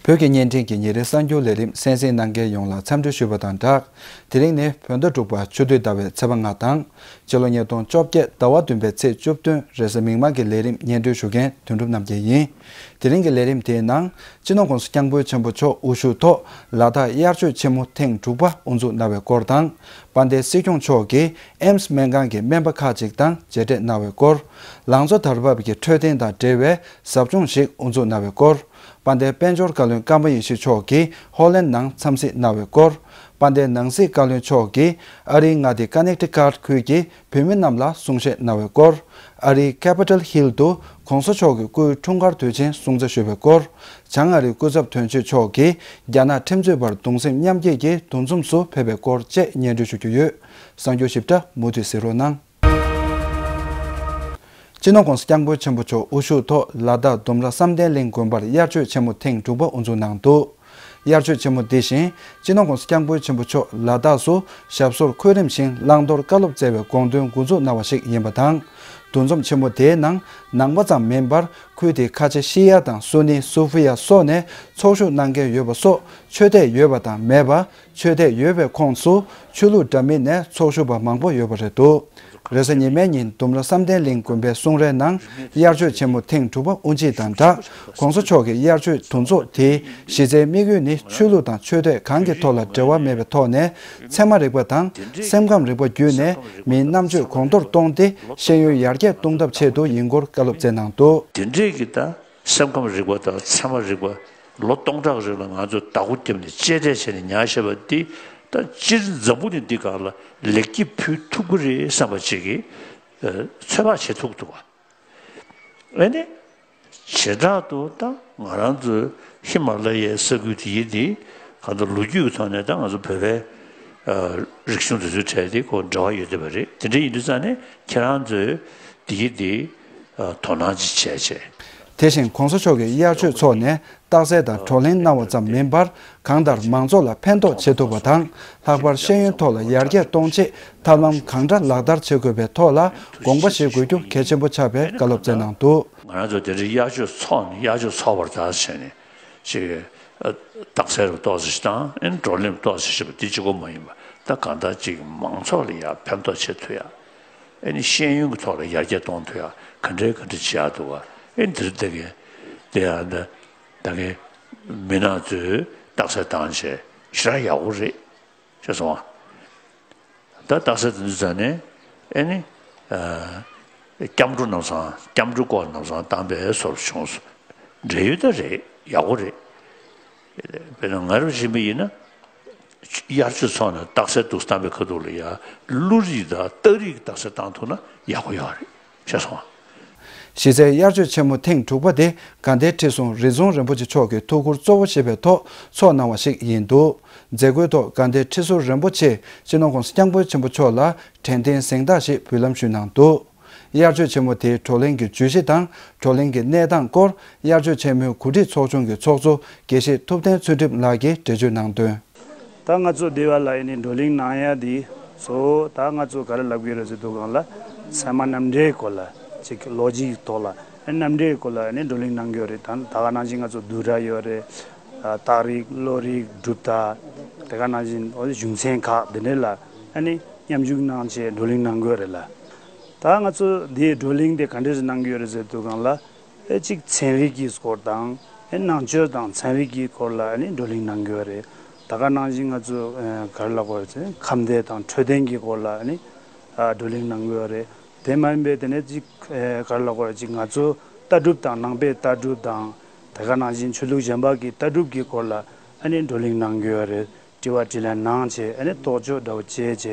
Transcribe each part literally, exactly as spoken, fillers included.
བོད་ཀྱི་བརྙན་འཕྲིན་གྱི་ཉིན་རེའི་གསར་འགྱུར་ལས་རིམ་གསན་གཟིགས་གནང་མཁན་ཡོངས་ལ་འཚམས་འདྲི་ཞུས་པ་དང་སྦྲགས། དེ་རིང་ནི་བོད་ཟླ་དྲུག་པ་ཆུ་སྟོད་ཟླ་བའི་ཚེས་པ་ལྔ་དང་། སྤྱི་ལོ་ཉིས་སྟོང་བཅོ་བརྒྱད་ཟླ་བ་བདུན་པའི་ཚེས་བཅུ་བདུན་རེས་གཟའ་མིག་དམར་གྱི་ལས་རིམ་སྙན་སྒྲོན་ཞུ་མཁན་དོན་གྲུབ་རྣམ་རྒྱལ་ཡིན། དེ་རིང་གི་ལས་རིམ་དེའི་ནང་། སྤྱི་ནོར་༸གོང་ས་༸སྐྱབས་མགོན་ཆེན་པོ་མཆོག་དབུ་བཞུགས་ཐོག་ལ་དྭགས་དབྱར་ཆོས་ཆེན་མོ་ཐེངས་དྲུག་པ་དབུ་འཛུགས་གནང་བའི་སྐོར་དང་། དཔལ་ལྡན་སྲིད་སྐྱོང་མཆོག་གིས་ཨེམ་སི་སྨན་ཁང་གི་སྨན་པ་ཁག་ཅིག་དང་མཇལ་འཕྲད་གནང་བའི་སྐོར། ལང་ཚོ་དར་བབ་ཀྱི་འཕྲོད་བསྟེན་དང་འབྲེལ་བའི་ཟབ་སྦྱོང་ཞིག་དབུ་འཛུགས་གནང་བའི་སྐོར། དཔལ་ལྡན་དཔལ་འབྱོར་བཀའ་བློན་ཀརྨ་ཡེ་ཤེས་མཆོག་གིས་ཧོ་ལན་ནང་འཚམས་གཟིགས་གནང་བའི་སྐོར། དཔལ་ལྡན་ནང་སྲིད་བཀའ་བློན་མཆོག་གིས་ཨ་རིའི་མངའ་སྡེ་ཀ་ནེག་ཊི་ཀཊ་ཁུལ་གྱི་བོད་མི་རྣམས་ལ་གསུང་བཤད་གནང་བའི་སྐོར། ཨ་རིའི་ཀེ་པི་ཊལ་ཧིལ་དུ་༸གོང་ས་མཆོག་གི་སྐུའི་འཁྲུངས་སྐར་དུས་ཆེན་སྲུང་བརྩི་ཞུ་བའི་སྐོར། བྱང་ཨ་རིའི་སྐུ་ཚབ་དོན་གཅོད་མཆོག་གིས་རྒྱ་ནག་ཁྲིམས་རྩོད་པར་གདུང་སེམས་མཉམ་སྐྱེད་ཀྱི་འདུ་འཛོམས་སུ་ཕེབས་པའི་སྐོར་བཅས་སྙན་སྒྲོན་ཞུ་རྒྱུ་ཡོད། གསར་འགྱུར་ཞིབ་ཕྲ་མུ་མཐུད་གཟིགས་རོགས་གནང་། སྤྱི་ནོར་༸གོང་ས་༸སྐྱབས་མགོན་ཆེན་པོ་མཆོག་དབུ་བཞུགས་ཐོག་ལ་དྭགས་ལྡུམ་ར་བསམ་གཏན་གླིང་དགོན་པར་དབྱར་ཆོས་ཆེན་མོ་ཐེངས་དྲུག་པ་དབུ་འཛུགས་གནང་འདུག་དབྱར་ཆོས་ཆེན་མོ་འདི་བཞིན་སྤྱི་ནོར་༸གོང་ས་༸སྐྱབས་མགོན་ཆེན་པོ་མཆོག་ལ་དྭགས་སུ་ཞབས་སོར་འཁོད་རིམ་བཞིན་བླང་དོར་བཀའ་སློབ་སྩལ་བའི་དགོངས་དོན་འགོ་འཛུགས་གནང་བ་ཞིག་ཡིན་པ་དང་། འདུ་འཛོམས་ཆེན་མོ་དེའི་ནང་ནང་པ་ཙམ་མིན་པར་ཁུལ་དེའི་ཁ་ཆེ་ཤི་ཡ་དང་སུ་ནི་སུ་ཧྥི་ཡ་སོགས་ནས་ཚོགས་ཞུགས་གནང་མཁན་ཡོད་པ་སོགས་ཆོས་དད་ཡོད་པ་དང་མེད་པ། ཆོས་དད་ཡོད་པའི་ཁོངས་སུ་ཆོས་ལུགས་འདྲ་མིན་ནས་ཚོགས་ཞུགས་པ་མང་པོ་ཡོད་པ་རེད་འདུག་རེས་གཟའ་ཉི་མའི་ཉིན་ལྡུམ་ར་བསམ་གཏན་གླིང་དགོན་པའི་གསུང་རའི་ནང་དབྱར་ཆོས་ཆེན་མོ་ཐེངས་དྲུག་པ་དབུ་འབྱེད་དང་སྦྲགས་༸གོང་ས་མཆོག་གི་དབྱར་ཆོས་འདུ་ཚོགས་དེའི་གཞི་རྩའི་དམིགས་ཡུལ་ནི་ཆོས་ལུགས་དང་ཆོས་དད་གང་གི་ཐོག་ལ་འབྲེལ་བ་མེད་པའི་ཐོག་ནས་ཚད་མ་རིག་པ་དང་སེམས་ཁམས་རིག་པ་བརྒྱུད་ནས་མིའི་རྣམ་དཔྱོད་གོང་མཐོར་གཏོང་སྟེ་ཤེས་ཡོན་ཡར་རྒྱས་གཏོང་ཐབས་ཆེད་དུ་ཡིན་སྐོར་བཀའ་སློབ་སྩལ་གནང་འདུག་དེ་འདྲས་ཀྱི་ད། སེམས་ཁམས་རིག་པ་དང་ཚད་མ་རིག་པ་ལོ་སྟོང་ཕྲག་རིང་ལ་ང་ཚོས་བདག་པོ་བརྒྱབ་ནས་གཅེས་སྤྲས་བྱས་ནས་ཉར་བཞག་པ་འདི་ད་སྤྱིར་འཛམ་བུ་གླིང་འདི་སྒང་ལ་ལེགས་སྐྱེས་ཕུལ་ཐུབ་ཀྱི་རེད་བསམ་པ་ཅིག་གིས་ཚོད་དཔག་བྱེད་ཐུབ་འདུག་བ། ཨ་ནི་བྱེ་བྲག་ཏུ་ད་ང་རང་ཚོའི་ཧི་མ་ལ་ཡའི་ས་ཁུལ་དེ་ཡིན་དེ་གང་ལྟར་ལོ་རྒྱུས་ཀྱི་ཐོག་ནས་ད་ང་ཚོ་བོད་པའི་རིག་གཞུང་དེ་ཚོའི་གྲས་དེ་ཁོ་འབྲེལ་བ་ཡོད་བསྡད་པ་རེད། དེ་འདྲ་ཡིན་དུས་ཙང་ནས་ཁྱེད་རང་ཚོས་དེ་ཡིན་དེ། དོ་སྣང་ཅིག་བྱས་བྱས། དེ་བཞིན་༸གོང་ས་མཆོག་གིས་དབྱར་ཆོས་འཚོགས་ནས་རྟགས་གསལ་དང་བགྲོ་གླེང་གནང་བ་ཙམ་མིན་པར་གང་ལྟར་མང་ཚོགས་ལ་ཕན་ཐོགས་བྱེད་ཐུབ་པ་དང་ལྷག་པར་ཤེས་ཡོན་ཐོག་ལ་ཡར་རྒྱས་གཏོང་ཆེད་ཐབས་ལམ་གང་འདྲ་ལག་བསྟར་བྱེད་དགོས་པའི་ཐོག་ལ་དགོངས་པ་བཞེས་དགོས་རྒྱུ་གལ་ཆེན་པོ་ཆགས་པའི་བཀའ་སློབ་སྩལ་གནང་འདུག་ང་རང་ཚོ་དེ་རིང་དབྱར་ཆོས་འཚོགས་ནས་དབྱར་ཆོས་འཚོགས་པར་ད་བྱས་ནས་ཅིག་རྟགས་གསལ་རུ་ཏོག་ཙམ་ཞིག་དང་ཨེ་བགྲོ་གླེང་ཏོག་ཙམ་ཞིག་བྱེད་པ་འདི་གཅིག་པོ་མ་ཡིན་པ་ད་གང་ལྟར་ཅིག་མང་ཚོགས་ལ་ཡང་ཕན་ཐོགས་བྱེད་ཐུབ་ཡ། ཨེ་ནི་ཤེས་ཡོན་གྱི་ཐོག་ལ་ཡར་རྒྱས་གཏོང་ཐུབ་ཡ་ག་འདྲའི་ག་འདྲ་བྱེད་ཡ་འདུག་བ། ཨེ་འདིར་ད་གིན་དེ་ཡང་ད་ད་གིན་མི་ནག་ཚོས་རྟགས་གསལ་བཏང་བྱས་ཞེ་དྲག་ཡག་པོ་རེད་ཤེས་སོང་བ། ད་རྟགས་གསལ་དེ་ཚོ་ནས་ཨེ་ནི་སྐྱབས་འགྲོ་རྣམ་གསུམ་སྐྱབས་འགྲོ་སྐོར་རྣམ་གསུམ་བཏང་པའི་བཟོ་འདྲ་བྱུང་སོང་། འབྲེལ་ཡོད་ད་རེད་ཡག་པོ་རེད། དཔེར་ན་ང་རང་བཞིན་པ་ཡིན་ན། དབྱར་ཆོས་ཚོགས་ནས་རྟགས་གསལ་འདུག་བཏང་པའི་ཁ་ཐུག་ལ་ཡ་གླུ་རིགས་དང་རྟགས་རིགས་ཀྱི་རྟགས་གསལ་བཏང་ཐུབ་ན་ཡག་པོ་ཡོད་རེད་ཤེས་སོང་། གཞི་རྩའི་དབྱར་ཆོས་ཆེན་མོ་ཐེངས་དྲུག་པ་དེ་དགའ་ལྡན་ཁྲི་ཟུར་རི་རྫོང་རིན་པོ་ཆེ་མཆོག་གི་ཐུགས་ཁུར་གཙོ་བོ་བཞེས་པའི་ཐོག་འཚོགས་གནང་བ་ཞིག་ཡིན་འདུག་མཛད་སྒོའི་ཐོག་དགའ་ལྡན་ཁྲི་ཟུར་རིན་པོ་ཆེ་སྤྱི་ནོར་༸གོང་ས་༸སྐྱབས་མགོན་ཆེན་པོ་མཆོག་ལ་དྲན་རྟེན་གཟེངས་རྟགས་ཤིག་འབུལ་ལམ་ཞུས་གནང་འདུག་དབྱར་ཆོས་ཆེན་མོ་དེའི་བགྲོ་གླེང་གི་བརྗོད་གཞི་དང་བགྲོ་གླེང་གི་གནས་སྟངས་སྐོར་དབྱར་ཆོས་ཆེན་མོའི་གོ་སྒྲིག་ཚོགས་ཆུང་གི་ཚོགས་གཙོ་དགེ་བཤེས་ཐུབ་བསྟན་ཚུལ་ཁྲིམས་ལགས་ཀྱིས་འགྲེལ་བརྗོད་གནང་དོན། ད་ང་ཚོ་འདི་བ་ལ་ཨེ་ནི་བགྲོ་གླེང་གནང་ཡ་འདི་གཙོ་བོ་ད་ང་ཚོ་ག་རེ་ལབ་ཀྱི་ཡོད་རེད་ཟེར་དུས་སྒང་ལ་ཚད་མ་རྣམ་འགྲེལ་སྐོར་ལ་ཅིག་ལོ་རྒྱུས་ཐོག་ལ་ཨེ་རྣམ་འགྲེལ་སྐོར་ལ་ཨེ་ནི་བགྲོ་གླེང་གནང་གི་ཡོད་རེད། ད་ད་ག་ནང་བཞིན་ང་ཚོ་བསྡུས་གྲྭ་ཡོད་རེད། རྟགས་རིགས་བློ་རིགས་གྲུབ་མཐའ་དེ་ག་ནང་བཞིན་འོ་གཞུང་ཚན་ཁག་འདི་འདྲ་ལ་ཨེ་ནི་མཉམ་ཞུགས་གནང་བྱས་བགྲོ་གླེང་གནང་གི་ཡོད་རེད་ལ། ད་ང་ཚོ་འདིའི་བགྲོ་གླེང་དེ་ག་འདྲས་གནང་གི་ཡོད་རེད་ཟེར་དུས་སྒང་ལ། ཨེ་གཅིག་ཚན་རིག་གི་སྐོར་དང་ཨེ་ནང་ཆོས་དང་ཚན་རིག་གི་སྐོར་ལ་ཨེ་ནི་བགྲོ་གླེང་གནང་གི་ཡོད་རེད། ད་ག་ནང་བཞིན་ང་ཚོ་ཨེ་ག་རེ་ལབ་དགོས་རེད་ཟེར་ན་ཁམས་སྡེ་དང་འཕྲོད་བསྟེན་གྱི་སྐོར་ལ་ཨེ་ནི་ཨ་བགྲོ་གླེང་གནང་གི་ཡོད་རེད། དེ་མ་ཡིན་པའི་དེ་ནས་གཅིག་ཨེ་ག་རེ་ལབ་དགོས་རེད་ཅིག་ང་ཚོ་ལྟ་གྲུབ་དང་ནང་པའི་ལྟ་གྲུབ་དང་དེ་ག་ནང་བཞིན་ཆོས་ལུགས་གཞན་པ་གི་ལྟ་གྲུབ་ཀྱི་སྐོར་ལ་ཨེ་ནི་བགྲོ་གླེང་གནང་གི་ཡོད་རེད། དྲི་བ་དྲིས་ལན་གནང་བྱས་ཨ་ནི་རྟོག་དཔྱོད་འདྲ་བོ་བྱས་བྱས་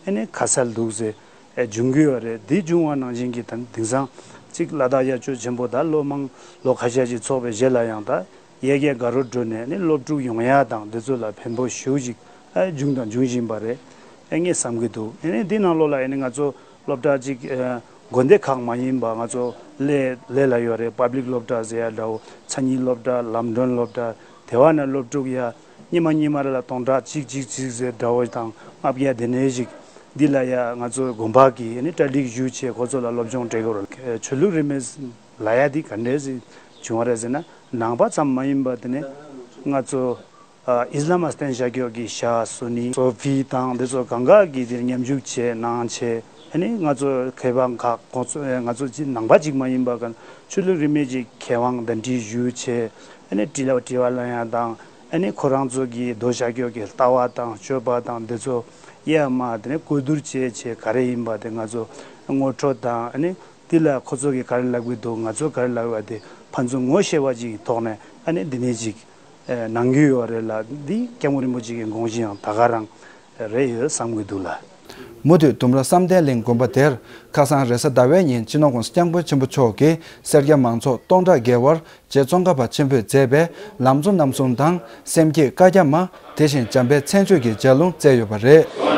ཨ་ནི་ཁ་གསལ་འདུག་ཟེར་ཨེ་བྱུང་གི་ཡོད་རེད། འདི་བྱུང་བ་ནང་བཞིན་གྱི་ད་དེང་སང་གཅིག་ལ་དྭགས་དབྱར་ཆོས་ཆེན་པོ་ད་ལོ་མང་ལོ་ཁ་ཤས་ཅིག་འཚོགས་པའི་རྗེས་ལ་ཡང་ད་ཡ་གྱལ་དགའ་རོ་འགྲོ་ནས་ཨ་ནི་སློབ་ཕྲུག་ཡོང་ཡ་དང་འདི་ཚོ་ལ་ཕན་པོ་ཞེ་པོ་ཅིག་ཨེ་བྱུང་དང་འབྱུང་བཞིན་པ་རེད་ཨེ་ངས་བསམ་གྱི་འདུག་ཨ་ནི་འདི་ནང་ལོགས་ལ་ཨ་ནི་ང་ཚོ་སློབ་གྲྭ་གཅིག་ཨེ་དགོན་སྡེ་ཁག་མ་ཡིན་པ་ང་ཚོ་ལས་ལས་ལ་ཡོད་རེད། པབ་ལིག་སློབ་གྲྭ་ཟེར་ཡ་འདྲ་བོ་མཚན་ཉིད་སློབ་གྲྭ་ལམ་སྒྲོན་སློབ་གྲྭ་དེ་བ་ནས་སློབ་ཕྲུག་ཡ་སྙེ་མ་སྙེ་མ་རེ་ལ་སྟོང་ཕྲག་གཅིག་གཅིག་གཅིག་ཟེར་འདྲ་བོ་དང་ལྔ་བརྒྱ་དེ་ནས་ཞིག་འདི་ལ་ཡ་ང་ཚོ་དགོན་པ་གི་ཨ་ནི་གྲ་སྒྲིག་ཞུས་བྱས་ཁོ་ཚོ་ལ་སློབ་སྦྱོང་སྤྲད་དགོས་རེད། ཆོས་ལུགས་རིས་མེད་ལབ་ཡ་འདི་ག་འདྲས་ཞིག་བྱུང་བ་རེད་ཟེར་ན་ནང་པ་ཙམ་མ་ཡིན་པ་དེ་ནས་ ང་ཚོ་ཨ་ཨི་སི་ལམ་ལ་བརྟེན་བཞག་ཀྱོག་གི་ཤཱ་སུ་ནི་སོ་ཕི་དང་འདི་ཚོ་གང་ག་གི་དེར་མཉམ་ཞུགས་བྱས་གནང་བྱས། ཨ་ནི་ང་ཚོ་མཁས་པ་ཁག་ཁོང་ཚོ་ང་ཚོ་ཅི་ནང་པ་ཅིག་མ་ཡིན་པ་ག་ཆོས་ལུགས་རིས་མེད་ཅིག་མཁས་དབང་གདན་འདྲེན་ཞུས་བྱས། ཨ་ནི་དྲི་ལ་དྲི་བ་གླེང་ཡ་དང་། ཨ་ནི་ཁོ་རང་ཚོ་གི་མདོ་བཞག་ཀྱོག་གི་ལྟ་བ་དང་སྤྱོད་པ་དང་འདི་ཚོ་ཡ་མ་དེ་ནས་གོ་བསྡུར་བྱས་བྱས་ག་རེ་ཡིན་པ་དེ་ང་ཚོ་ངོ་སྤྲོད་དང་། ཨ་ནི་འདི་ལ་ཁོ་ཚོ་གིས་ག་རེ་ལབ་ཀྱི་འདུག་ང་ཚོ་ག་རེ་ལབ་ཡོད་པ་དེ་ཕན་ཚུན་ངོ་ཤེས་པ་ཅིག་གི་ཐོག་ནས། ཨ་ནི་འདི་ནས་ཅིག་གནང་གི་ཡོད་རེད་ལ། འདི་སྐྱབས་མགོན་རིན་པོ་ཆེ་གི་དགོངས་གཞི་ཡང་ད་ག་རང་རེད་ཡོད་བསམ་གྱི་འདུག་ལ། མུ་མཐུད་ལྡུམ་ར་བསམ་གཏན་གླིང་དགོན་པ་དེར་ཁ་སང་རེས་གཟའ་ཟླ་བའི་ཉིན་སྤྱི་ནོར་༸གོང་ས་༸སྐྱབས་མགོན་ཆེན་པོ་མཆོག་གིས་སེར་སྐྱ་མང་ཚོགས་སྟོང་ཕྲག་བརྒལ་བར་རྗེ་ཙོང་ཁ་པ་ཆེན་པོས་མཛད་པའི་ལམ་གཙོ་རྣམ་གསུམ་དང་སེམས་བསྐྱེད་བཀའ་རྒྱ་མ། དེ་བཞིན་འཇམ་དཔལ་མཚན་བརྗོད་ཀྱི་ལྗགས་ལུང་བསྩལ་ཡོད་པ་རེད།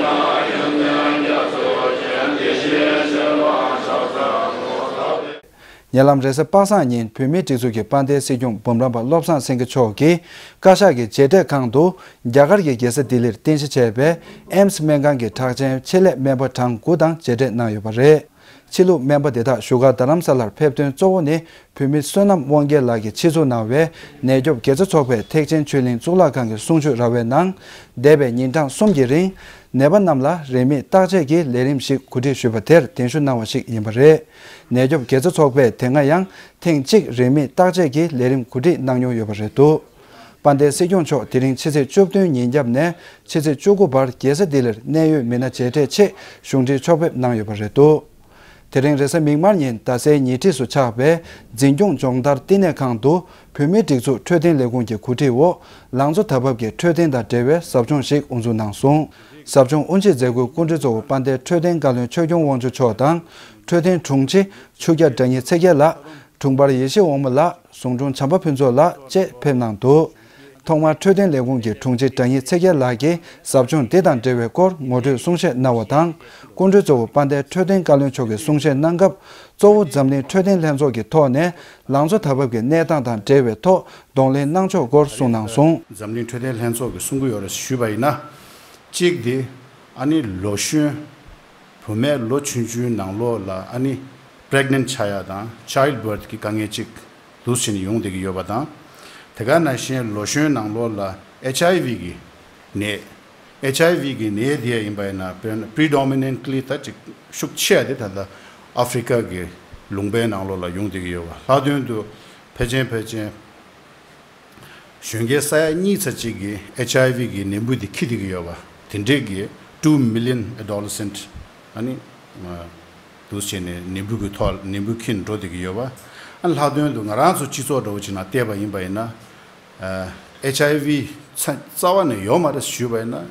ཉེ་ལམ་རེས་གཟའ་པ་སངས་ཉིན་བོད་མིའི་སྒྲིག་འཛུགས་ཀྱི་དཔལ་ལྡན་སྲིད་སྐྱོང་འབུམ་རམས་པ་བློ་བཟང་སེང་གེ་མཆོག་གིས་བཀའ་ཤག་གི་མཇལ་འཕྲད་ཁང་དུ་རྒྱ་གར་གྱི་རྒྱལ་ས་ལྡི་ལིར་རྟེན་གཞི་བྱས་པའི་ཨེམ་སི་སྨན་ཁང་གི་གྲགས་ཅན་ཆེད་ལས་སྨན་པ་གྲངས་དགུ་དང་མཇལ་འཕྲད་གནང་ཡོད་པ་རེད། ཕྱི་ལུགས་སྨན་པ་དེ་དག་བཞུགས་སྒར་རྡ་རམ་ས་ལར་ཕེབས་དོན་གཙོ་བོ་ནི། བོད་མི་བསོད་ནམས་དབང་རྒྱལ་ལགས་ཀྱིས་ཆེད་འཛུགས་གནང་བའི་ནད་སྐྱོབ་དགེ་རྩ་ཚོགས་པའི་ཐེག་ཆེན་ཆོས་གླིང་གཙུག་ལག་ཁང་གི་གསུང་ཆོས་ར་བའི་ནང་། འདས་པའི་ཉིན་གྲངས་གསུམ་གྱི་རིང་། ནད་པ་རྣམས་ལ་རིན་མེད་བརྟག་དཔྱད་ཀྱི་ལས་རིམ་ཞིག་གོ་སྒྲིག་ཞུས་པ་དེར་གདན་ཞུ་གནང་བ་ཞིག་ཡིན་པ་རེད། ནད་སྐྱོབ་དགེ་རྩ་ཚོགས་པས་དེ་སྔ་ཡང་ཐེངས་གཅིག་རིན་མེད་བརྟག་དཔྱད་ཀྱི་ལས་རིམ་གོ་སྒྲིག་གནང་མྱོང་ཡོད་པ་རེད་འདུག་དཔལ་ལྡན་སྲིད་སྐྱོང་མཆོག་དེ་རིང་ཕྱི་ཚེས་བཅུ་བདུན་ཉིན་རྒྱབ་ནས་ཕྱི་ཚེས་བཅུ་དགུ་བར་རྒྱལ་ས་ལྡི་ལིར་གནད་ཡོད་མི་སྣ་མཇལ་འཕྲད་ཆེད་གཞུང་འབྲེལ་ཕྱོགས་ཕེབས་གནང་ཡོད་པ་རེད་འདུག་དེ་རིང་རེས་གཟའ་མིག་དམར་ཉིན་ཟླ་སའི་ཉེ་འཁྲིས་སུ་ཆགས་པའི་འཛིན་སྐྱོང་སྦྱོང་བརྡར་བསྟི་གནས་ཁང་དུ་བོད་མིའི་སྒྲིག་འཛུགས་འཕྲོད་བསྟེན་ལས་ཁུངས་ཀྱི་གོ་སྒྲིག་འོག་ལང་ཚོ་དར་བབ་ཀྱི་འཕྲོད་བསྟེན་དང་འབྲེལ་བའི་ཟབ་སྦྱོང་ཞིག་དབུ་འཛུགས་གནང་སོང་། ཟབ་སྦྱོང་དབུ་འབྱེད་མཛད་སྒོའི་སྐུ་མགྲོན་གཙོ་བོ་དཔལ་ལྡན་འཕྲོད་བསྟེན་བཀའ་བློན་ཆོས་སྐྱོང་དབང་ཕྱུག་མཆོག་དང་། འཕྲོད་བསྟེན་དྲུང་ཆེ་ཆོས་སྐྱབས་དགྲ་གཉེན་ཚེ་རྒྱལ་ལགས། དྲུང་འཕར་ཡེ་ཤེས་དབང་མོ་ལགས། ཟུང་དྲུང་བྱམས་པ་ཕུན་ཚོགས་ལགས་བཅས་ཕེབས་གནང་འདུག་ཐོག་མར་འཕྲོད་བསྟེན་ལས་ཁུངས་ཀྱི་དྲུང་ཆེ་དགྲ་གཉེན་ཚེ་རྒྱལ་ལགས་ཀྱིས་ཟབ་སྦྱོང་འདི་དང་འབྲེལ་བའི་སྐོར་ངོ་སྤྲོད་གསུང་བཤད་གནང་བ་དང་། སྐུ་མགྲོན་གཙོ་བོ་དཔལ་ལྡན་འཕྲོད་བསྟེན་བཀའ་བློན་མཆོག་གིས་གསུང་བཤད་གནང་སྐབས། གཙོ་བོ་འཛམ་གླིང་འཕྲོད་བསྟེན་ལྷན་ཚོགས་ཀྱི་ཐོག་ནས་ལང་ཚོ་དར་བབ་ཀྱི་གནས་སྟངས་དང་འབྲེལ་བའི་ཐོག་གདོང་ལེན་གནང་ཕྱོགས་སྐོར་གསུངས་གནང་སོང་། འཛམ་གླིང་འཕྲོད་བསྟེན་ལྷན་ཚོགས་ཀྱིས་གསུང་གི་ཡོད་རེད་ཞུས་པ་ཡིན་ན། གཅིག་དེ། ཨ་ནི་ལོ་གཞོན། བུད་མེད་ལོ་ཆུང་ཆུང་ནང་ལོགས་ལ་ཨ་ནི་པྲེག་ནེན་ཆགས་ཡ་དང་ཆའིལ་བར་ཐི་གི་དཀའ་ངལ་གཅིག་འདུག་བྱས་ནས་ཡོང་བསྡད་ཀྱི་ཡོད་པ་དང་། དེ་ག་ནང་བཞིན་ལོ་གཞོན་ནང་ལོགས་ལ་ཨེཆ་ཨའི་ཝི་གི་ནད། ཨེཆ་ཨའི་ཝི་གི་ནད་དེ་ཡིན་པ་ཡིན་ན་དཔེར་ན་པི་རི་ཌོ་མི་ནན་ཊི་ལི་ད་ཅིག་ཤུགས་ཆེ་བ་དེ་ད་ལྟ་ཨ་ཧྥི་རི་ཀ་གི་ལུང་པའི་ནང་ལོགས་ལ་ཡོང་བསྡད་ཀྱི་ཡོད་པ། ལྷག་དོན་དུ་ཕལ་ཆེར་ཕལ་ཆེར། གཞོན་སྐྱེས་ས་ཡ་གཉིས་ཚེག་གཅིག་གིས་ཨེཆ་ཨའི་ཝི་གི་ནད་འབུ་དེ་འཁྱེར་བསྡད་ཀྱི་ཡོད་པ། དེ་འདྲས་ཀྱི་two million adolescent ཨ་ནི་འདུག་བྱས་ནས་ནད་འབུ་གི་ཐོག་ནད་འབུ་འཁྱེར་འགྲོ་བསྡད་ཀྱི་ཡོད་པ། ཨ་ནི་ལྷག་དོན་དུ་ང་རང་ཚོ་སྤྱི་ཚོགས་འདྲ་བོ་ཅིག་ནང་བལྟས་པ་ཡིན་པ་ཡིན་ན། ཨེཆ་ཨའི་ཝི་རྩ་བ་ནས་ཡོད་མ་རེད་ཞུས་པ་ཡིན་ན།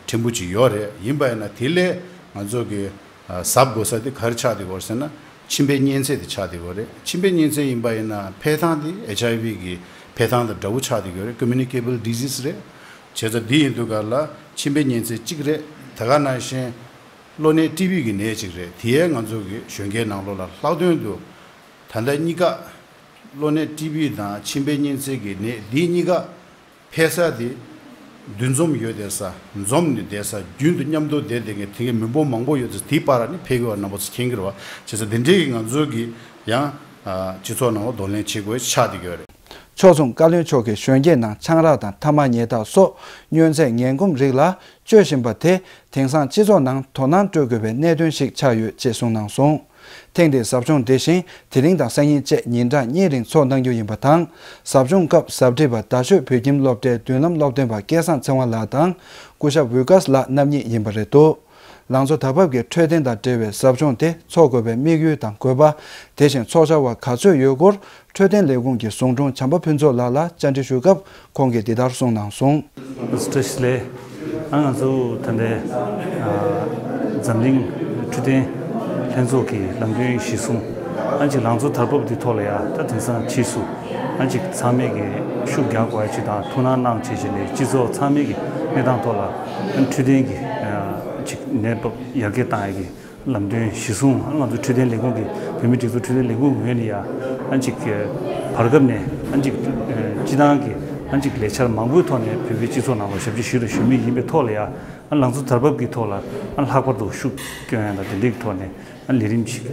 ཕྲན་བུ་ཅིག་ཡོད་རེད། ཡིན་པ་ཡིན་ན་དེ་ལས་ང་ཚོ་གི་གཟབ་དགོས་ས་དེ་ག་རེ་ཆགས་བསྡད་ཀྱི་ཡོད་རེད་ཟེར་ན། མཆིན་པའི་གཉན་ཚད་དེ་ཆགས་བསྡད་ཀྱི་ཡོད་རེད། མཆིན་པའི་གཉན་ཚད་ཡིན་པ་ཡིན་ན་འཕེལ་སྟངས་དེ་ཨེཆ་ཨའི་ཝི་གི་འཕེལ་སྟངས་དང་འདྲ་བོ་ཆགས་བསྡད་ཀྱི་ཡོད་རེད། Communicable disease རེད། བྱས་ཙང་འདི་ཡིན་དུས་ག་ལ་མཆིན་པའི་གཉན་ཚད་གཅིག་རེད། དེ་ག་ནང་བཞིན་གློ་ནད་ཊི་བི་གི་ནད་གཅིག་རེད། དེ་ཡས་ང་ཚོ་གི་གཞོན་སྐྱེས་ནང་ལོགས་ལ་ལྷག་དོན་དུ་ད་ལྟ་གཉིས་ཀ་གློ་ནད་ཊི་བི་དང་མཆིན་པའི་གཉན་ཚད་ཀྱི་ནད་འདི་གཉིས་ཀ་འཕེལ་ས་དེ་འདུ་འཛོམས་ཡོད་བསྡད་ས། འཛོམས་ནས་བསྡད་ས། རྒྱུན་དུ་མཉམ་དུ་བསྡད་བསྡད་མཁན་དེ་གའི་མི་འབོར་མང་པོ་ཡོད་ཚེ་དེའི་བར་ནས་འཕེལ་གྱི་ཡོད་པ་རྣམ་པ་ཚོ་མཁྱེན་གྱི་རེད་བ། བྱས་ཙང་དེ་འདྲའི་གི་ང་ཚོ་གི་ཡང་སྤྱི་ཚོགས་ནང་ལ་གདོང་ལེན་བྱེད་དགོས་ཆགས་བསྡད་ཀྱི་ཡོད་རེད། ཕྱོགས་མཚུངས་བཀའ་བློན་མཆོག་གིས་གཞོན་སྐྱེས་ནང་ཆང་རག་དང་ཐ་མག་ཉལ་ཐག་སོགས་མྱོས་རྫས་ངན་གོམས་རིགས་ལ་སྤྱོད་བཞིན་པ་དེ་དེང་སང་སྤྱི་ཚོགས་ནང་དོ་སྣང་སྤྲོད་དགོས་པའི་གནད་དོན་ཞིག་ཆགས་ཡོད་ཅེས་གསུངས་གནང་སོང་། ཐེངས་འདིའི་ཟབ་སྦྱོང་དེ་བཞིན་དེ་རིང་དང་སང་ཉིན་བཅས་ཉིན་གྲངས་གཉིས་རིང་འཚོགས་གནང་རྒྱུ་ཡིན་པ་དང་། ཟབ་སྦྱོང་སྐབས་ཟབ་ཁྲིད་པ་རྡ་ཤོད་བོད་ཁྱིམ་སློབ་གྲྭའི་མདུན་ལམ་སློབ་སྟོན་པ་སྐལ་བཟང་ཚེ་དབང་ལགས་དང་སྐུ་ཞབས་ཝི་ཀཱས་ལགས་རྣམ་གཉིས་ཡིན་པ་རེད་འདུག་ལང་ཚོ་དར་བབ་ཀྱི་འཕྲོད་བསྟེན་དང་འབྲེལ་བའི་ཟབ་སྦྱོང་དེ་འཚོགས་དགོས་པའི་དམིགས་ཡུལ་དང་དགོས་པ། དེ་བཞིན་འཚོགས་བྱ་བ་ག་ཚོད་ཡོད་སྐོར་འཕྲོད་བསྟེན་ལས་ཁུངས་ཀྱི་ཟུང་དྲུང་བྱམས་པ་ཕུན་ཚོགས་ལགས་ལ་བཅར་འདྲི་ཞུས་སྐབས་ཁོང་གིས་འདི་ལྟར་གསུངས་གནང་སོང་། བཀྲ་ཤིས་བདེ་ལེགས། ཨ་ང་ཚོ་ད་ལྟའི་འཛམ་གླིང་འཕྲོད་བསྟེན་ལྷན་ཚོགས་ཀྱི་ལམ་སྟོན་གཞི་བཟུང་། ཨ་ཅིག་ལང་ཚོ་དར་བབ་འདི་ཐོག་ལ་ཡ་ད་དེང་སང་ཕྱིས་སུ་ཨ་ཅིག་ཚང་མས་ཀྱི་ཤུགས་རྒྱག་དགོས་ཡ་ཅིག་དང་ཐུགས་སྣང་གནང་བྱས་བྱས་ནས་སྤྱི་ཚོགས་ཚང་མས་ཀྱི་གནས་སྟངས་ཐོག་ལ་འཕྲོད་བསྟེན་གྱི་ཅིག་ནད་བབ་ཡར་རྒྱས་བཏང་ཡ་གི་ལམ་སྟོན་གཞི་བཟུང་། ང་ཚོ་འཕྲོད་བསྟེན་ལས་ཁུངས་ཀྱི་བོད་མིའི་སྒྲིག་འཛུགས་འཕྲོད་བསྟེན་ལས་ཁུངས་ངོས་ནས་ཡ་ཨ་ཅིག་བར་སྐབས་ནས་ཨ་ཅིག་སྤྱི་བཏང་གི་ཨ་ཅིག་ལས་འཆར་མང་པོའི་ཐོག་ནས་བོད་པའི་སྤྱི་ཚོགས་ནང་ལ་ཞབས་ཕྱི་ཞུས་དང་ཞུ་མུས་ཡིན་པའི་ཐོག་ལ་ཡ་ལང་ཚོ་དར་བབ་ཀྱི་ཐོག་ལ་ལྷག་པར་དུ་ཤུགས་སྐྱོན་ཡ་དང་དེ་འདྲའི་ཐོག་ནས་ལས་རིམ་ཞིག་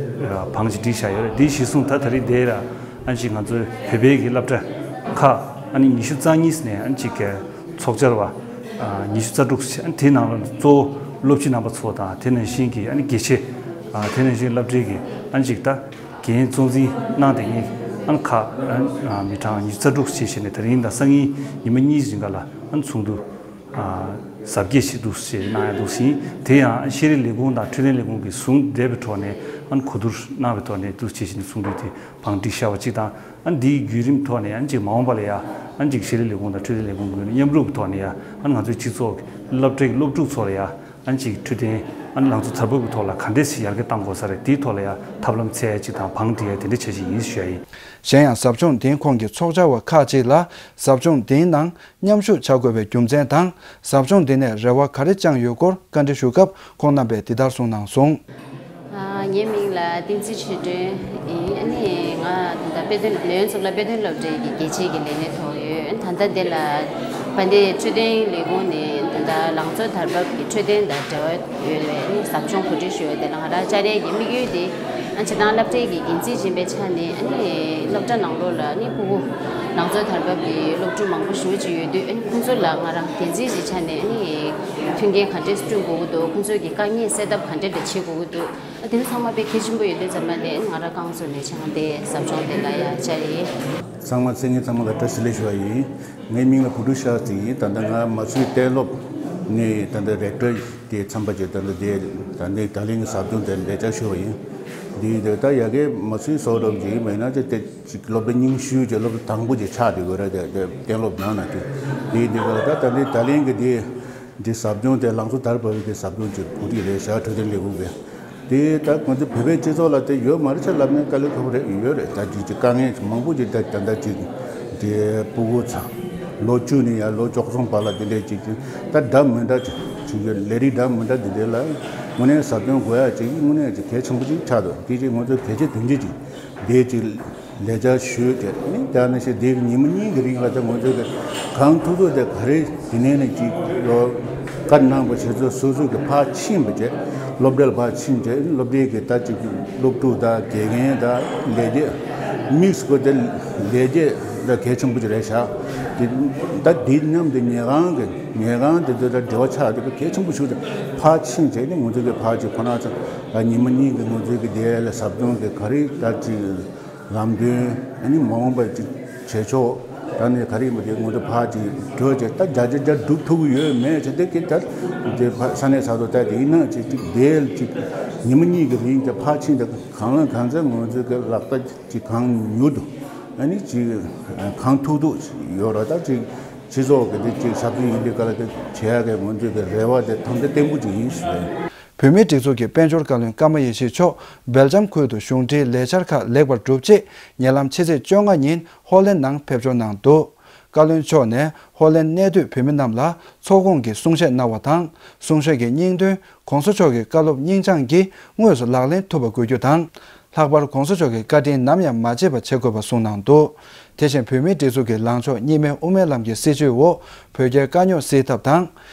བང་ཞིག་བསྒྲིགས་བཞག་ཡོད་རེད། དེ་གཞི་བཟུང་ད་ད་རེས་དེ་ར་ཨ་ཅིག་ང་ཚོའི་བོད་པའི་གི་སློབ་གྲྭ་ཁག་ཨ་ནི་ཉི་ཤུ་རྩ་གཉིས་ནས་ཨ་ནི་ཅིག་གི་ཚོགས་བཅར་བ་ཨ་ཉི་ཤུ་རྩ་དྲུག་ཨ་ནི་དེའི་ནང་ལ་གཙོ་བོ་སློབ་སྤྱི་རྣམ་པ་ཚོ་དང་དེ་ནང་བཞིན་གྱི་ཨ་ནི་དགེ་ཆེ་ཨ་དེ་ནང་བཞིན་སློབ་གྲྭའི་གི་ཨ་ནི་ཅིག་ད་འགན་གཙོ་འཛིན་གནང་བསྡད་མཁན་ཨ་ནི་ཁག་ཨ་ནི་མི་གྲངས་ཉི་ཤུ་རྩ་དྲུག་བྱས་བྱས་ནས་དེ་རིང་དང་སང་ཉིན་ཉི་མ་གཉིས་རིང་ག་ལ་ཨ་ནི་ཚོགས་འདུ་ཨ་གཟབ་རྒྱས་ཤིག་འདུག་ཞེས་གནང་ཡ་འདུག་ཟིན། དེ་ཡང་ཤེས་རིག་ལས་ཁུངས་དང་འཕྲོད་བསྟེན་ལས་ཁུངས་ཀྱིས་ཟུང་འབྲེལ་བའི་ཐོག་ནས་ཨ་ནི་གོ་བསྡུར་གནང་བའི་ཐོག་ནས་འདུག་ཅེས་བྱས་ནས་ཚོགས་འདུ་དེ་བང་སྒྲིག་བྱ་བ་གཅིག་དང་། ཨ་ནི་འདིའི་བརྒྱུད་རིམ་ཐོག་ནས་ཨ་ནི་ཅིག་མ་འོངས་པ་ལ་ཡ་ཨ་ནི་ཅིག་ཤེས་རིག་ལས་ཁུངས་དང་འཕྲོད་བསྟེན་ལས་ཁུངས་ཀྱི་མཉམ་རུབ་ཀྱི་ཐོག་ནས་ཡ་ཨ་ནི་ང་ཚོའི་སྤྱི་ཚོགས་ཀྱི་སློབ་གྲྭའི་སློབ་ཕྲུག་ཚོ་ལ་ཡ་ཨ་ནི་ཅིག་འཕྲོད་བསྟེན་ཨ་ནི་ལང་ཚོ་དར་བབ་ཀྱི་ཐོག་ལ་ག་འདྲས་སེ་ཡར་རྒྱས་གཏང་དགོས་ས་རེད། དེའི་ཐོག་ལ་ཡ་ཐབས་ལམ་འཚོལ་ཡ་གཅིག་དང་བང་སྒྲིག་ཡ་དེ་འདྲ་བྱ་བྱེད་ཡིན་ཞུ་ཡ་ཡིན། གཞན་ཡང་ཟབ་སྦྱོང་འདིའི་ཁོངས་ཀྱི་ཚོགས་བཅར་བ་ཁག་ཅིག་ལ་ཟབ་སྦྱོང་འདིའི་ནང་མཉམ་ཞུགས་བྱ་དགོས་པའི་རྒྱུ་མཚན་དང་། ཟབ་སྦྱོང་འདི་ནས་རེ་བ་ག་རེ་བཅངས་ཡོད་སྐོར་བཀའ་འདྲི་ཞུ་སྐབས་ཁོང་རྣམ་པས་འདི་ལྟར་གསུངས་གནང་སོང་། ཨ། ངའི་མིང་ལ་བསྟན་འཛིན་ཆོས་སྒྲོན་ཡིན། ཨ་ནི་ང་ད་ལྟ་དཔེ་སྟོན་ལས་ཡུན་ཚོགས་ལ་དཔེ་སྟོན་སློབ་གྲྭའི་གི་དགེ་ཆེ་གི་ལས་གནས་ཐོག་ཡོད། ཨ་ནི་ད་ལྟ་འདི་ལ་བན་དེ་འཕྲོད་བསྟེན་ལས་ཁུངས་ནས་ད་ལྟ་ལང་ཚོ་དར་བབ་ཀྱི་འཕྲོད་བསྟེན་དང་འབྲེལ་བ་ཡོད་པའི་ཨ་ནི་ཟབ་སྦྱོང་གོ་སྒྲིག་ཞུ་ཡོད། དེ་ལ་ང་རང་བཅར་ཡས་ཀྱི་དམིགས་ཡུལ་དེ། ཨ་ནི་སྤྱིར་བཏང་སློབ་གྲྭའི་གི་འགན་འཛིན་ཡིན་པའི་ཆ་ནས་ཨ་ནི་སློབ་གྲྭ་ནང་ལོགས་ལ་ཨ་ནི་ཕྲུ་གུ་ལང་ཚོ་དར་བབ་ཀྱི་སློབ་ཕྲུག་མང་པོ་ཞེ་པོ་ཅིག་ཡོད་དུས། ཨ་ནི་ཁོང་ཚོ་ལ་ང་རང་འགན་འཛིན་གྱི་ཆ་ནས་ཨ་ནི་མཐུན་རྐྱེན་ག་འདྲས་བསྐྲུན་དགོས་ཀྱི་འདུག་ཁོང་ཚོའི་གི་དཀའ་ངལ་སེལ་ཐབས་ག་འདྲས་ལ་བྱེད་དགོས་ཀྱི་འདུག་ཨ་དེ་ཚོ་ཚང་མ་དཔེ་གལ་ཆེན་པོ་ཡོད་དུས་ཙམ་པ་ལ་ཨ་ནི་ང་རང་རྐང་བཙུགས་ནས་ཆང་དེ་ཟབ་སྦྱོང་དེ་ལ་ཡ་བཅར་ཡིན། ཚང་མ་མཁྱེན་མཁན་ཚང་མ་ལ་བཀྲ་ཤིས་བདེ་ལེགས་ཞུ་བ་ཡིན། ངའི་མིང་ལ་བུ་ཕྲུག་ཤཱཀྱ་ཡིན། ད་ལྟ་ང་མ་སུའི་གཏན་སློབ་ནས་ད་ལྟ་རེག་ཊར་དེ་མཚམས་པ་ཅིག་ད་ལྟ་དེ་ད་ལྟའི་ད་ལན་གྱི་ཟབ་སྦྱོང་དེར་ལས་བཅར་ཞུ་བ་ཡིན། འདི་དེ་ད་ཡ་གི་མ་སུའི་སོགས་རོབ་ཅིག་མེད་ན་ཅིག་དེ་ཅིག་སློབ་གྲྭ་རྙིང་ཤོས་ཅིག་སློབ་གྲྭ་དང་པོ་ཅིག་ཆགས་བསྡད་དགོས་ར། དེ་དེ་གཏན་སློབ་ནང་ན་དེ་འདི་འདི་ག་ལ་ད་ད་ལྟའི་ད་ལན་གྱི་དེ་འདི་ཟབ་སྦྱོང་དེ་ལང་ཚོ་དར་བབ་ཀྱི་ཟབ་སྦྱོང་ཅིག་གོ་སྒྲིག་རེད་ཤག་འཕྲོད་བསྟེན་ལས་ཁུངས་ཀྱིས། དེ་ད་ང་ཚོ་བོད་པའི་སྤྱི་ཚོགས་ལ་དེ་ཡོད་མ་རེད་ཅེས་ལབ་ནས་དཀའ་ལས་ཁག་པོ་རེད། ཡོད་རེད། ད་ཅིག་ཅིག་དཀའ་ངལ་མང་པོ་ཅིག་ད་ད་ལྟ་ཅིག་དེ་ཕྲུ་གུ་ཚ་ལོ་བཅུ་ནས་ཡར་ལོ་བཅུ་གསུམ་བར་ལ་དེ་འདྲས་ཅིག་ཅིག་ད་འདྲ་མི་འདྲ་ཅིག་ཅིག་ལས་རིགས་འདྲ་མི་འདྲ་དེ་འདྲས་ལ་དངོས་གནས་ཟབ་སྦྱོང་དགོས་ཡ་ཅིག་དངོས་གནས་ཅིག་གལ་ཆེན་པོ་ཅིག་ཆགས་འདུག་དེ་ཅིག་ང་ཚོ་གལ་ཆེ་དོན་ཆེ་ཅིག་དེ་ཅིག་ལས་བྱ་ཞུས་ཏེ་ནི་དེ་ནས་ཞེ་དེ་ཉི་མ་གཉིས་ཀྱི་རིང་ལ་ད་ང་ཚོས་གང་ཐུབ་ཐུབ་དེ་ག་རེ་དེ་ནས་ནི་ཅིག་ལོ་བཀའ་གནང་བ་ཞེ་ཚོ་སོ་སོ་གི་ཕར་ཕྱིན་པ་བྱས། སློབ་གྲྭ་ལ་ཕར་ཕྱིན་བྱས་སློབ་གྲྭའི་གི་ད་ཅིག་སློབ་ཕྲུག་དང་དགེ་རྒན་དང་ལས་བྱེད་དམིགས་སུ་བཀར་ཏེ་ལས་བྱེད་ད་གལ་ཆེན་པོ་ཅིག་རེད་ཤག་དེ་ད་དེ་མཉམ་དུ་ཉལ་ཁང་གི་ཉལ་ཁང་དེ་ཚོ་ད་འབྲེལ་བ་ཆགས་དེ་གལ་ཆེན་པོ་ཞིག་རེད། ཕར་ཕྱིན་བྱས་ནི་ང་ཚོ་གི་ཕར་ཅིག་ཁོ་ན་ཚོ་ཉི་མ་གཉིས་ཀྱི་ང་ཚོའི་གི་དེ་ལ་ཟབ་སྦྱོང་གི་ག་རེ་ད་ཅིག་ལམ་སྟོན། ཨ་ནི་མ་འོངས་པར་ཅིག་བྱེད་ཕྱོགས། ད་ནི་ག་རེ་ཡིན་པ་དེ་ངོ་དེབ་ཕར་ཅིག་བྲོས་བྱས་ད་བརྒྱ་ཆ་བརྒྱ་སྒྲུབ་ཐུབ་ཀྱི་ཡོད་མེད་བྱས་དེ་གི་ད་དེ་ཕ་ས་གནས་ས་ཐོག་ད་དེ་ཡིན་ན་ཅིག་ཅིག་དེ་ཅིག་ཉི་མ་གཉིས་ཀྱི་རིང་དེ་ཕར་ཕྱིན་དེ་གང་ལ་གང་འཚམ་ངོ་ཚོས་ཀྱི་ལག་བསྟར་ཅིག་གང་མྱུར་དུ། ཨ་ནི་ཅིག་གང་ཐུབ་ཐུབ་ཡོད་ར། ད་ཅིག་སྤྱི་ཚོགས་ཀྱི་དེ་ཅིག་ཞབས་ཞུ་ཡིན་དེ་ག་ལ་དེ་བྱེད་ཡ་གི་ངོ་ཚོས་ཀྱི་རེ་བ་དེ་དམ་བཅའ་བརྟན་པོ་ཅིག་ཡིན་ཞུ་ཡ་ཡིན། བོད་མིའི་སྒྲིག་འཛུགས་ཀྱི་དཔལ་འབྱོར་བཀའ་བློན་ཀརྨ་ཡེ་ཤེས་མཆོག་སྦེལ་ཇམ་ཁུལ་དུ་གཞུང་འབྲེལ་ལས་འཆར་ཁག་ལེགས་པར་གྲུབ་རྗེས་ཉེ་ལམ་ཕྱི་ཚེས་བཅོ་ལྔ་ཉིན་ཧོ་ལན་ནང་ཕེབས་འབྱོར་གནང་འདུག་བཀའ་བློན་མཆོག་ནས་ཧོ་ལན་གནས་སྡོད་བོད་མི་རྣམས་ལ་ཚོགས་ཁོངས་ཀྱི་གསུང་བཤད་གནང་བ་དང་། གསུང་བཤད་ཀྱི་སྙིང་དོན་༸གོང་ས་མཆོག་གི་བཀའ་སློབ་སྙིང་བཅངས་ཀྱིས་དངོས་སུ་ལག་ལེན་ཐུབ་པ་དགོས་རྒྱུ་དང་། ལྷག་པར་༸གོང་ས་མཆོག་གི་བཀའ་དྲིན་ནམ་ཡང་མ་བརྗེད་པ་བྱེད་དགོས་པ་གསུངས་གནང་འདུག་དེ་བཞིན་བོད་མིའི་སྒྲིག་འཛུགས་ཀྱི་ལངས་ཕྱོགས་གཉིས་སྨན་དབུ་མའི་ལམ་གྱི་སྲིད་བྱུས་འོག་བོད་རྒྱའི་དཀའ་རྙོག་སེལ་ཐབས་དང་།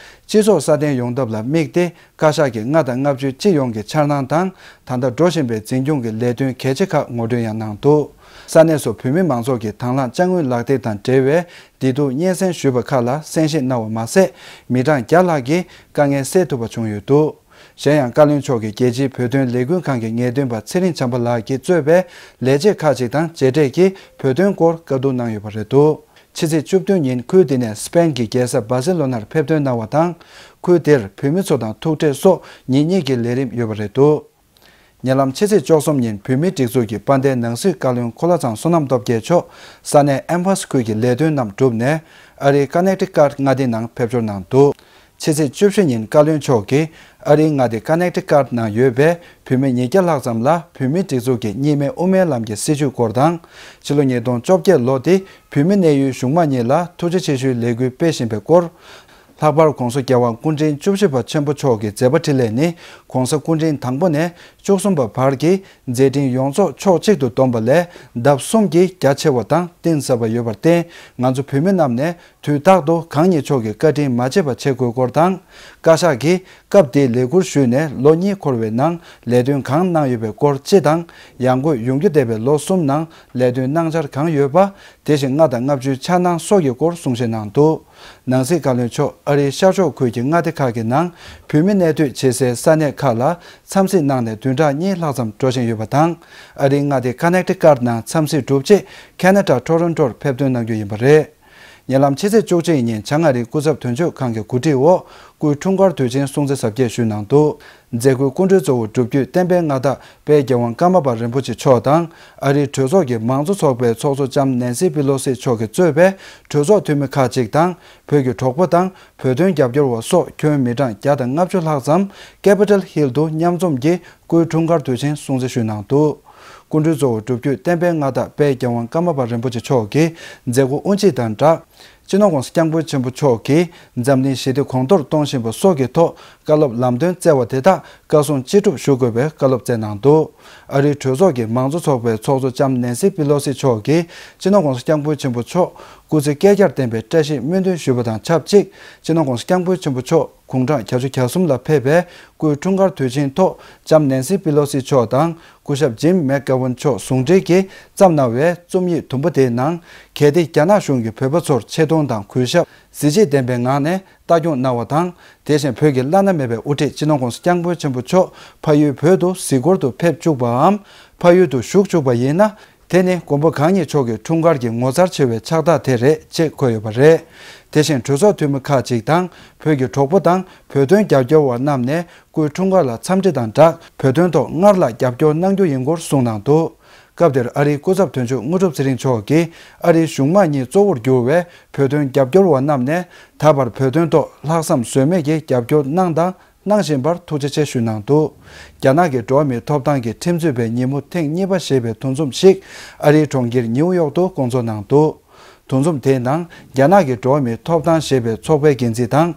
སྤྱི་ཚོགས་སྲ་བརྟན་ཡོང་ཐབས་ལ་དམིགས་ཏེ། བཀའ་ཤག་གིས་ལྔ་དང་ལྔ་བཅུའི་སྤྱི་ཡོངས་ཀྱི་འཆར་སྣང་དང་། ད་ལྟ་འགྲོ་བཞིན་པའི་འཛིན་སྐྱོང་གི་ལས་དོན་གལ་ཆེ་ཁག་ངོ་སྤྲོད་ཡང་གནང་འདུག་ས་གནས་སུ་བོད་མི་མང་ཚོགས་ཀྱིས་དང་བླངས་ཅ་དངོས་ལག་དེབ་དང་འབྲེལ་བའི་བདེ་སྡུག་སྙན་སེང་ཞུས་པ་ཁག་ལ་གསན་བཞེས་གནང་བ་མ་ཟད། མི་གྲངས་བརྒྱ་ལྷག་གིས་དཀའ་ངལ་སེལ་ཐུབ་པ་བྱུང་ཡོད་འདུག་གཞན་ཡང་། བཀའ་བློན་མཆོག་གིས་རྒྱལ་སྤྱིའི་བོད་དོན་ལས་འགུལ་ཁང་གི་ངེས་སྟོན་པ་ཚེ་རིང་བྱམས་པ་ལགས་ཀྱིས་གཙོས་པའི་ལས་བྱེད་ཁག་ཅིག་དང་མཇལ་འཕྲད་ཀྱིས་བོད་དོན་སྐོར་བཀའ་བསྡུར་གནང་ཡོད་པ་རེད་འདུག་ཕྱི་ཚེས་བཅུ་བདུན་ཉིན་ཁུལ་འདི་ནས་སི་པེན་གྱི་རྒྱལ་ས་སྦ་སེ་ལོ་ནར་ཕེབས་ཐོན་གནང་བ་དང་། ཁུལ་འདིར་བོད་མི་ཚོ་དང་ཐུག་འཕྲད་སོགས་ཉིན་གཉིས་ཀྱི་ལས་རིམ་ཡོད་པ་རེད་འདུག་ཉེ་ལམ་ཕྱི་ཚེས་བཅུ་གསུམ་ཉིན་བོད་མིའི་སྒྲིག་འཛུགས་ཀྱི་དཔལ་ལྡན་ནང་སྲིད་བཀའ་བློན་འཁོར་ལོ་ཚང་བསོད་ནམས་སྟོབས་རྒྱལ་མཆོག་ས་གནས་ཨེམ་ཕ་སི་ཁུལ་གྱི་ལས་དོན་རྣམས་བསྒྲུབས་ནས་ཨ་རིའི་ཀ་ནེག་ཊི་ཀཊ་མངའ་སྡེ་ནང་ཕེབས་འབྱོར་གནང་འདུག་ཕྱི་ཚེས་བཅུ་བཞི་ཉིན་བཀའ་བློན་མཆོག་གིས་ཨ་རིའི་མངའ་སྡེ་ཀ་ནེག་ཊི་ཀཊ་ནང་ཡོད་པའི་བོད་མི་ཉིས་བརྒྱ་ལྷག་ཙམ་ལ་བོད་མིའི་སྒྲིག་འཛུགས་ཀྱི་གཉིས་སྨན་དབུ་མའི་ལམ་གྱི་སྲིད་བྱུས་སྐོར་དང་། ཕྱི་ལོ་ཉིས་སྟོང་བཅོ་བརྒྱད་ལོ་དེ་བོད་མི་གནས་ཡུལ་གཞུང་མང་གཉིས་ལ་ཐུགས་རྗེ་ཆེ་ཞུའི་ལས་འགུལ་སྤེལ་བཞིན་པའི་སྐོར། ལྷག་པར་༧གོང་ས་༧རྒྱལ་དབང་སྐུ་ཕྲེང་བཅུ་བཞི་པ་ཆེན་པོ་མཆོག་གི་མཛད་པ་འཕྲིན་ལས་ནི་༧གོང་ས་སྐུ་ཕྲེང་དང་པོ་ནས་བཅུ་གསུམ་པ་བར་གྱི་མཛད་འཕྲིན་ཡོངས་རྫོགས་ཕྱོགས་གཅིག་ཏུ་བསྡོམས་པ་ལས་ལྡབ་གསུམ་གྱིས་རྒྱ་ཆེ་བ་དང་གཏིང་ཟབ་པ་ཡོད་པར་བརྟེན། ང་ཚོ་བོད་མི་རྣམས་ནས་དུས་རྟག་ཏུ་གང་ཉིད་མཆོག་གི་བཀའ་དྲིན་མ་བརྗེད་པ་བྱེད་དགོས་སྐོར་དང་། བཀའ་ཤག་གིས་སྐབས་དེའི་ལས་ཁུར་ཞུས་ནས་ལོ་གཉིས་འཁོར་བའི་ནང་ལས་དོན་གང་གནང་ཡོད་པའི་སྐོར་སྤྱི་དང་། ཡང་སྒོས་ཡོང་རྒྱུ་བསྡད་པའི་ལོ་གསུམ་ནང་ལས་དོན་གནང་འཆར་གང་ཡོད་པ། དེ་བཞིན་ལྔ་དང་ལྔ་བཅུའི་འཆར་སྣང་སོགས་ཀྱི་སྐོར་གསུང་བཤད་གནང་འདུག། ནང་སྲིད་བཀའ་བློན་མཆོག་ཨ་རིའི་ཤར་ཕྱོགས་ཁུལ་གྱི་མངའ་སྡེ་ཁག་གི་ནང་བོད་མི་གནས་སྡོད་བྱེད་སའི་ས་གནས་ཁག་ལ་འཚམས་གཟིགས་གནང་ནས་བདུན་ཕྲག་གཉིས་ལྷག་ཙམ་འགྲོ་བཞིན་ཡོད་པ་དང་། ཨ་རིའི་མངའ་སྡེ་ཀ་ནེག་ཊི་ཀཊ་ནང་འཚམས་གཟིགས་གྲུབ་རྗེས་ཁེ་ན་ཌ་ཊོ་རོན་ཊོར་ཕེབས་ཐོན་གནང་རྒྱུ་ཡིན་པ་རེད། ཉེ་ལམ་ཕྱི་ཚེས་བཅུ་གཅིག་ཉིན་བྱང་ཨ་རིའི་སྐུ་ཚབ་དོན་གཅོད་ཁང་གི་གོ་སྒྲིག་འོག་སྐུའི་འཁྲུངས་སྐར་དུས་ཆེན་སྲུང་བརྩི་གཟབ་རྒྱས་ཞུས་གནང་འདུག། མཛད་སྒོའི་སྐུ་མགྲོན་གཙོ་བོ་སྒྲུབ་བརྒྱུད་བསྟན་པའི་མངའ་བདག་དཔལ་རྒྱལ་དབང་ཀརྨ་པ་རིན་པོ་ཆེ་མཆོག་དང་། ཨ་རིའི་གྲོས་ཚོགས་ཀྱི་མང་གཙོ་ཚོགས་པའི་ཚོགས་གཙོ་ལྕམ་ནན་སི་པི་ལོ་སི་མཆོག་གིས་གཙོས་པའི་གྲོས་ཚོགས་འཐུས་མི་ཁག་ཅིག་དང་། བོད་ཀྱི་གྲོགས་པོ་དང་བོད་དོན་རྒྱབ་སྐྱོར་བ་སོགས་ཁྱོན་མི་གྲངས་བརྒྱ་དང་ལྔ་བཅུ་ལྷག་ཙམ་ཀེ་པི་ཊལ་ཧིལ་དུ་མཉམ་འཛོམས་ཀྱིས་སྐུའི་འཁྲུངས་སྐར་དུས་ཆེན་སྲུང་བརྩི་ཞུས་གནང་འདུག། སྐུ་མགྲོན་གཙོ་བོ་སྒྲུབ་བརྒྱུད་བསྟན་པའི་མངའ་བདག་དཔལ་རྒྱལ་དབང་ཀརྨ་པ་རིན་པོ་ཆེ་མཆོག་གིས་མཛད་སྒོ་དབུ་འབྱེད་དང་སྦྲགས། སྤྱི་ནོར་༧གོང་ས་༧སྐྱབས་མགོན་ཆེན་པོ་མཆོག་གིས་འཛམ་གླིང་ཞི་བདེ་གོང་མཐོར་གཏོང་བཞིན་པ་སོགས་ཀྱི་ཐོག་བཀའ་སློབ་ལམ་སྟོན་སྩལ་བ་དེ་དག་བཀའ་གསུང་ཅི་སྒྲུབ་ཞུ་དགོས་པའི་བཀའ་སློབ་སྩལ་གནང་འདུག། ཨ་རིའི་གྲོས་ཚོགས་ཀྱི་མང་གཙོ་ཚོགས་པའི་ཚོགས་གཙོ་ལྕམ་ནན་སི་པི་ལོ་སི་མཆོག་གིས་སྤྱི་ནོར་༧གོང་ས་༧སྐྱབས་མགོན་ཆེན་པོ་མཆོག་སྐུ་ཚེ་བསྐལ་བརྒྱར་བརྟན་པའི་བཀྲ་ཤིས་སྨོན་འདུན་ཞུས་པ་དང་ཆབས་ཅིག། སྤྱི་ནོར་༧གོང་ས་༧སྐྱབས་མགོན་ཆེན་པོ་མཆོག་དགུང་གྲངས་བརྒྱད་ཅུ་གྱ་གསུམ་ལ་ཕེབས་པའི་སྐུའི་འཁྲུངས་སྐར་དུས་ཆེན་ཐོག་ལྕམ་ནན་སི་པི་ལོ་སི་མཆོག་དང་སྐུ་ཞབས་ཇིམ་མེག་གྷ་ཝན་མཆོག་ཟུང་འབྲེལ་གྱིས་བརྩམས་གནང་བའི་རྩོམ་ཡིག་དུམ་བུ་དེའི་ནང་། གལ་ཏེ་རྒྱ་ནག་གཞུང་གིས་བོད་པ་ཚོར་ཆེ་མཐོང་དང་གུས་ཞབས། གཟི་བརྗིད་ལྡན་པའི་ངང་ནས་ལྟ་སྐྱོང་གནང་བ་དང་། དེ་བཞིན་བོད་ཀྱི་བླ་ན་མེད་པའི་དབུ་ཁྲིད་སྤྱི་ནོར་༧གོང་ས་༧སྐྱབས་མགོན་ཆེན་པོ་མཆོག་ཕ་ཡུལ་བོད་དུ་གཟིགས་སྐོར་དུ་ཕེབས་བཅུག་པའམ་ཕ་ཡུལ་དུ་བཞུགས་བཅུག་པ་ཡིན་ན། དེ་ནི་མགོན་པོ་གང་ཉིད་མཆོག་གི་འཁྲུངས་སྐར་གྱི་ངོ་མཚར་ཆེ་བའི་ཕྱག་རྟགས་དེ་རེད་ཅེས་འཁོད་ཡོད་པ་རེད། དེ་བཞིན་གྲོས་ཚོགས་འཐུས་མི་ཁག་ཅིག་དང་བོད་ཀྱི་གྲོགས་པོ་དང་བོད་དོན་རྒྱབ་སྐྱོར་བ་རྣམས་ནས་སྐུའི་འཁྲུངས་སྐར་ལ་འཚམས་འདྲི་དང་སྦྲགས་བོད་དོན་ཐོག་སྔར་ལྷག་རྒྱབ་སྐྱོར་གནང་རྒྱུ་ཡིན་སྐོར་གསུངས་གནང་འདུག། སྐབས་དེར་ཨ་རིའི་སྐུ་ཚབ་དོན་གཅོད་དངོས་གྲུབ་ཚེ་རིང་མཆོག་གིས་ཨ་རིའི་གཞུང་མང་གཉིས་གཙོ་བོར་གྱུར་བའི་བོད་དོན་རྒྱབ་སྐྱོར་བ་རྣམས་ནས་ད་བར་བོད་དོན་ཐོག་ལྷག་བསམ་ཟོལ་མེད་ཀྱིས་རྒྱབ་སྐྱོར་གནང་དང་གནང་བཞིན་པར་ཐུགས་རྗེ་ཆེ་ཞུས་གནང་འདུག། རྒྱ་ནག་གི་འགྲོ་བ་མིའི་ཐོབ་ཐང་གི་ཁྲིམས་རྩོད་པའི་ཉིན་མོ་ཐེངས་གཉིས་པ་ཞེས་པའི་འདུ་འཛོམས་ཤིག་ཨ་རིའི་གྲོང་ཁྱེར་ཉིའུ་ཡོག་ཏུ་བསྐོང་ཚོགས་གནང་འདུག། འདུ་འཛོམས་དེའི་ནང་རྒྱ་ནག་གི་འགྲོ་བ་མིའི་ཐོབ་ཐང་ཞེས་པའི་ཚོགས་པའི་འགན་འཛིན་དང་།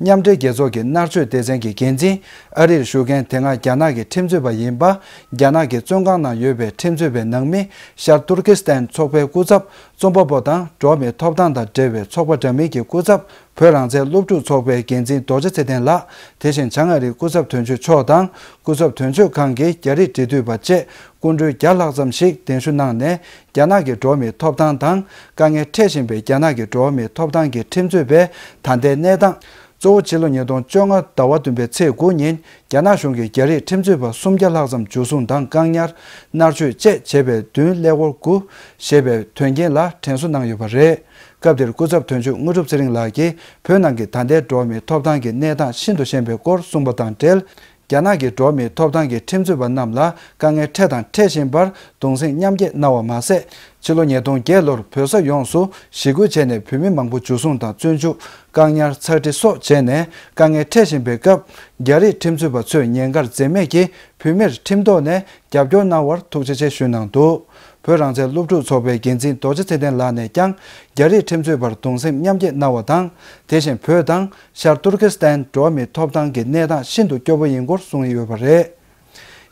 མཉམ་འབྲེལ་རྒྱལ་ཚོགས་ཀྱི་མནར་གཅོད་སྡེ་ཚན་གྱི་འགན་འཛིན། ཨ་རིར་བཞུགས་མཁན་དེ་སྔ་རྒྱ་ནག་གི་ཁྲིམས་རྩོད་པ་ཡིན་པ། རྒྱ་ནག་གི་བཙོན་ཁང་ནང་ཡོད་པའི་ཁྲིམས་རྩོད་པའི་ནང་མི། ཤར་ཏུར་ཀི་སི་ཐན་ཚོགས་པའི་སྐུ་ཚབ། རྩོམ་པ་པོ་དང་འགྲོ་བ་མིའི་ཐོབ་ཐང་དང་འབྲེལ་བའི་ཚོགས་པ་འདྲ་མིན་གྱི་སྐུ་ཚབ། བོད་རང་བཙན་སློབ་ཕྲུག་ཚོགས་པའི་འགན་འཛིན་རྡོ་རྗེ་ཚེ་བརྟན་ལགས། དེ་བཞིན་བྱང་ཨ་རིའི་སྐུ་ཚབ་དོན་གཅོད་མཆོག་དང་སྐུ་ཚབ་དོན་གཅོད་ཁང་གི་རྒྱ་རིགས་འབྲེལ་མཐུད་པ་བཅས་སྐུ་མགྲོན་བརྒྱ་ལྷག་ཙམ་ཞིག་གདན་ཞུ་གནང་ནས། རྒྱ་ནག་གི་འགྲོ་བ་མིའི་ཐོབ་ཐང་དང་དཀའ་ངལ་འཕྲད་བཞིན་པའི་རྒྱ་ནག་གི་འགྲོ་བ་མིའི་ཐོབ་ཐང་གི་ཁྲིམས་རྩོད་པའི་ད་ལྟའི་གནས་སྟངས། གཙོ་བོ་ཕྱི་ལོ་ཉིས་སྟོང་བཅོ་ལྔ་ཟླ་བ་བདུན་པའི་ཚེས་དགུ་ཉིན་རྒྱ་ནག་གཞུང་གིས་རྒྱ་རིགས་ཁྲིམས་རྩོད་པ་སུམ་བརྒྱ་ལྷག་ཙམ་འཇུ་བཟུང་དང་བཀག་ཉར། མནར་གཅོད་བཅས་བྱས་པའི་བདུན་ཀླད་ཀོར་དགུ་ཞེས་པའི་དོན་རྐྱེན་ལ་དྲན་གསོ་གནང་ཡོད་པ་རེད། སྐབས་དེར་སྐུ་ཚབ་དོན་གཅོད་དངོས་གྲུབ་ཚེ་རིང་ལགས་ཀྱིས་བོད་ནང་གི་ད་ལྟའི་འགྲོ་བ་མིའི་ཐོབ་ཐང་གི་གནས་སྟངས་ཤིན་ཏུ་ཞན་པའི་སྐོར་གསུངས་པ་དང་འབྲེལ། རྒྱ་ནག་གི་འགྲོ་བ་མིའི་ཐོབ་ཐང་གི་ཁྲིམས་རྩོད་པ་རྣམས་ལ་དཀའ་ངལ་འཕྲད་དང་འཕྲད་བཞིན་པར་གདུང་སེམས་མཉམ་སྐྱེད་གནང་བ་མ་ཟད། ཕྱི་ལོ་ཉིས་སྟོང་བརྒྱད་ལོར་བོད་ས་ཡོངས་སུ་ཞི་རྒོལ་བྱས་ནས་བོད་མི་མང་པོ་འཇུ་བཟུང་དང་བཙོན་འཇུག་བཀག་ཉར། ཚར་འདྲི་སོགས་བྱས་ནས་དཀའ་ངལ་འཕྲད་བཞིན་པའི་སྐབས། རྒྱ་རིགས་ཁྲིམས་རྩོད་པ་ཚོས་ཉེན་ཁར་འཛེམ་མེད་ཀྱིས་བོད་མིར་ཁྲིམས་ཐོག་ནས་རྒྱབ་སྐྱོར་གནང་བར་ཐུགས་རྗེ་ཆེ་ཞུས་གནང་འདུག། བོད་རང་བཙན་སློབ་ཕྲུག་ཚོགས་པའི་འགན་འཛིན་རྡོ་རྗེ་ཚེ་བརྟན་ལགས་ནས་ཀྱང་རྒྱ་རིགས་ཁྲིམས་རྩོད་པར་གདུང་སེམས་མཉམ་སྐྱེད་གནང་བ་དང་། དེ་བཞིན་བོད་དང་ཤར་ཏུར་ཀི་སི་ཐན་འགྲོ་བ་མིའི་ཐོབ་ཐང་གི་གནས་སྟངས་ཤིན་ཏུ་སྐྱོ་པོ་ཡིན་སྐོར་གསུངས་ཡོད་པ་རེད།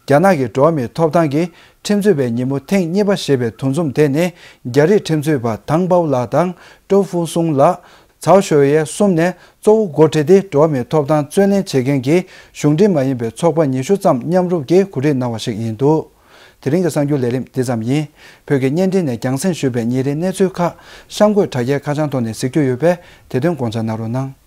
རྒྱ་ནག་གི་འགྲོ་བ་མིའི་ཐོབ་ཐང་གི་ཁྲིམས་རྩོད་པའི་ཉིན་མོ་ཐེངས་གཉིས་པ་ཞེས་པའི་འདུ་འཛོམས་དེ་ནི་རྒྱ་རིགས་ཁྲིམས་རྩོད་པ་ཐང་པའོ་ལགས་དང་ཀྲོ་ཧྥུ་སུང་ལགས། ཚའོ་ཞོ་ཡེ་གསུམ་ནས་གཙོ་བོ་འགོ་ཁྲིད་དེ་འགྲོ་བ་མིའི་ཐོབ་ཐང་རྩོད་ལེན་བྱེད་མཁན་གྱི་གཞུང་འབྲེལ་མ་ཡིན་པའི་ཚོགས་པ་ཉི་ཤུ་ཙམ་མཉམ་རུབ་ཀྱིས་གོ་སྒྲིག་གནང་བ་ཞིག་ཡིན་འདུག། དེ་རིང་གི་གསར་འགྱུར་ལས་རིམ་འདི་ཙམ་ཡིན། བོད་ཀྱི་བརྙན་འཕྲིན་ནས་རྒྱང་སྲིང་ཞུས་པའི་ཉིན་རེའི་གནས་ཚུལ་ཁག་གཤམ་འཁོད་དྲ་རྒྱའི་ཁ་བྱང་ཐོག་ནས་གཟིགས་རྒྱུ་ཡོད་པས། དེ་དོན་དགོངས་འཇགས་གནང་རོགས་གནང་།